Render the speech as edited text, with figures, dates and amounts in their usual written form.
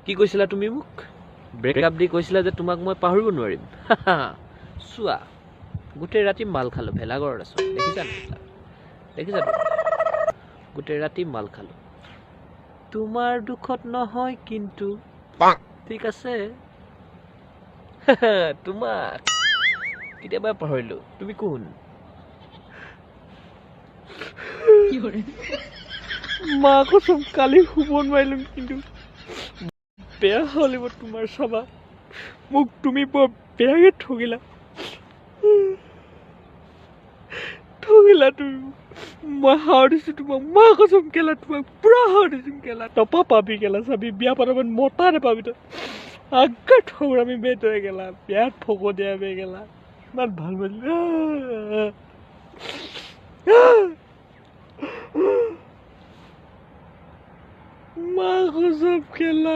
কি কৈছিলা তুমি মোক ব্ৰেকআপ দি কৈছিলা যে তোমাক মই পাহৰিব নোৱাৰিম। চোৱা, গোটেই ৰাতি মাল খালোঁ, ভেলাঘৰত আছোঁ, দেখিছা নাই? দেখিছা, গোটেই ৰাতি মাল খালোঁ তোমাৰ দুখত নহয় কিন্তু, ঠিক আছে। তোমাক কেতিয়াবা পাহৰিলোঁ, তুমি কোন? মা কচম কালি শুব নোৱাৰিলোঁ, কিন্তু বেয়া হ'লিব তোমাৰ চাবা, মোক তুমি বৰ বেয়াকৈ ঠগিলা, ঠগিলা তুমি। মই হাও দিছোঁ তোমাক, মা কচম কেলা, তোমাক পুৰা হাও দিছোঁ কেলা। টপা পাবি কেলা, চাবি বিয়া পাতাৰ মতা নাপাবি তই। আগা ঠগৰামি বে তই কেলা, বিয়াত ফকতীয়া বে কেলা, ইমান ভাল পাইছিলো। মা কচম কেলা।